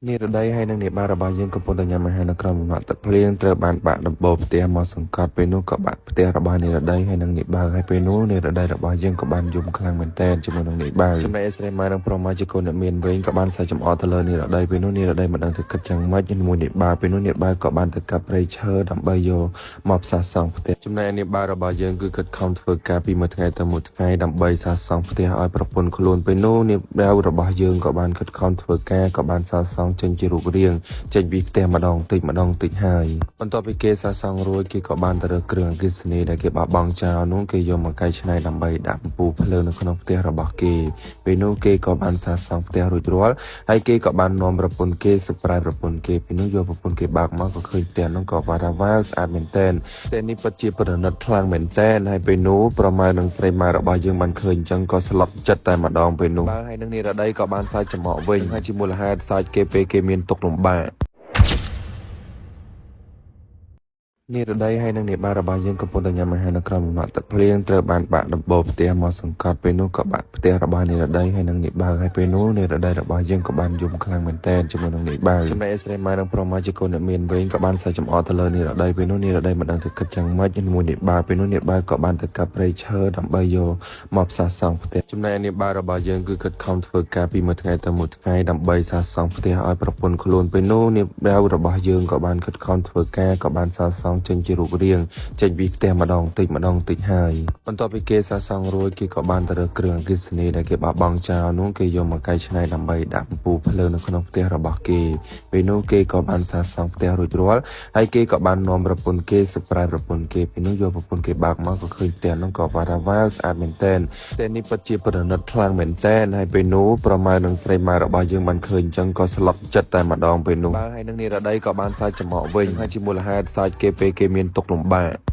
នារដីហើយនិងនាបារបស់យើងកំពុងតែញ៉ាំអាហារនៅក្រោមលំហទឹកភ្លៀងត្រូវបានបាក់ដំបូលផ្ទះមកសង្កត់ពេលនោះក៏បាក់ផ្ទះរបស់នារដីហើយនិងនាបាហើយពេលនោះនារដីរបស់យើងក៏បានយំខ្លាំងមែនទែនជាមួយនឹងនាបាចំណែកអេស្រីម៉ានិងប្រុសម៉ាជាកូនអ្នកមានវិញក៏បានសើចចំអកទៅលើនារដីពេលនោះនារដីមិនដឹងទៅគិតយ៉ាងម៉េចជាមួយនាបាពេលនោះនាបាក៏បានទៅកាប់ព្រៃឈើដើម្បីយកមកផ្សះសង់ផ្ទះចំណែកនាបារបស់យើងគឺគិតខំធ្វើការពីមួយថ្ងៃទៅមួយថ្ងៃដើម្បីសាងសង់ផ្ទះឲ្យប្រពន្ធខ្លួនពេលនោះនាបារបស់យើងក៏បានខិតខំធ្វើការក៏បានសាងសង់ចេញជារូបរាងចេញពីផ្ទះម្ដងតិចម្ដងតិចហើយបន្ទាប់ពីគេសាងសង់រួចគេក៏បានទៅរើសគ្រឿងអគ្គិសនីដែលគេបោះបង់ចោលនោះគេយកមកកែច្នៃដើម្បីដាក់អំពូលភ្លើងនៅក្នុងផ្ទះរបស់គេពេលនោះគេក៏បានសាងសង់ផ្ទះរួចរាល់ហើយគេក៏បាននាំប្រពន្ធគេសប្រែប្រពន្ធគេពេលនោះយកប្រពន្ធគេបើកមកក៏ឃើញផ្ទះនោះក៏បារ៉ាវ៉ាស្អាតមែនទែនផ្ទះនេះពិតជាប្រណិតខ្លាំងមែនទែនហើយពេលនោះប្រម៉ែនឹងស្រីម៉ែរបស់យើងបានឃើញអញ្ចឹងក៏ស្លុតចិត្តតែម្ដងពេលនោះបើហើយនឹងនារដីក៏បានសើចចំអកវិញហើយជាមូលហេតុសើចគេពេលគេមានទុក្ខលំបាក នារដីហើយនិងនាបារបស់យើងកំពុងតែញ៉ាំអាហារនៅក្រោមលំហទឹកភ្លៀងត្រូវបានបាក់ដំបូលផ្ទះមកសង្កត់ពេលនោះក៏បាក់ផ្ទះរបស់នារដីហើយនិងនាបាហើយពេលនោះនារដីរបស់យើងក៏បានយំខ្លាំងមែនទែនជាមួយនឹងនាបាចំណែកអេស្រីម៉ានិងប្រុសម៉ាជាកូនអ្នកមានវិញក៏បានសើចចំអកទៅលើនារដីពេលនោះនារដីមិនដឹងទៅគិតយ៉ាងម៉េចជាមួយនាបាពេលនោះនាបាក៏បានទៅកាប់ព្រៃឈើដើម្បីយកមកផ្សះសង់ផ្ទះចំណែកនាបារបស់យើងគឺខិតខំធ្វើការពីមួយថ្ងៃទៅមួយថ្ងៃដើម្បីសាងសង់ផ្ទះឲ្យប្រពន្ធខ្លួនពេលនោះនាបារបស់យើងក៏បានខិតខំធ្វើការក៏បានសាងសង់ចេញជារូបរាងចេញពីផ្ទះម្ដងតិចម្ដងតិចហើយបន្ទាប់ពីគេសាងសង់រួចគេក៏បានទៅរើសគ្រឿងអគ្គិសនីដែលគេបោះបង់ចោលនោះគេយកមកកែច្នៃដើម្បីដាក់អំពូលភ្លើងនៅក្នុងផ្ទះរបស់គេពេលនោះគេក៏បានសាងសង់ផ្ទះរួចរាល់ហើយគេក៏បាននាំប្រពន្ធគេសប្រែប្រពន្ធគេពេលនោះយកប្រពន្ធគេបើកមកក៏ឃើញផ្ទះនោះក៏បារ៉ាវ៉ាស្អាតមែនទែនផ្ទះនេះពិតជាប្រណិតខ្លាំងមែនទែនហើយពេលនោះប្រម៉ែនឹងស្រីម៉ែរបស់យើងបានឃើញអញ្ចឹងក៏ស្លុតចិត្តតែម្ដងពេលនោះបើហើយនឹងនារដីក៏បានសើចចំអកវិញហើយជាមូលហេតុសើចគេពេលគេមានទុក្ខលំបាក។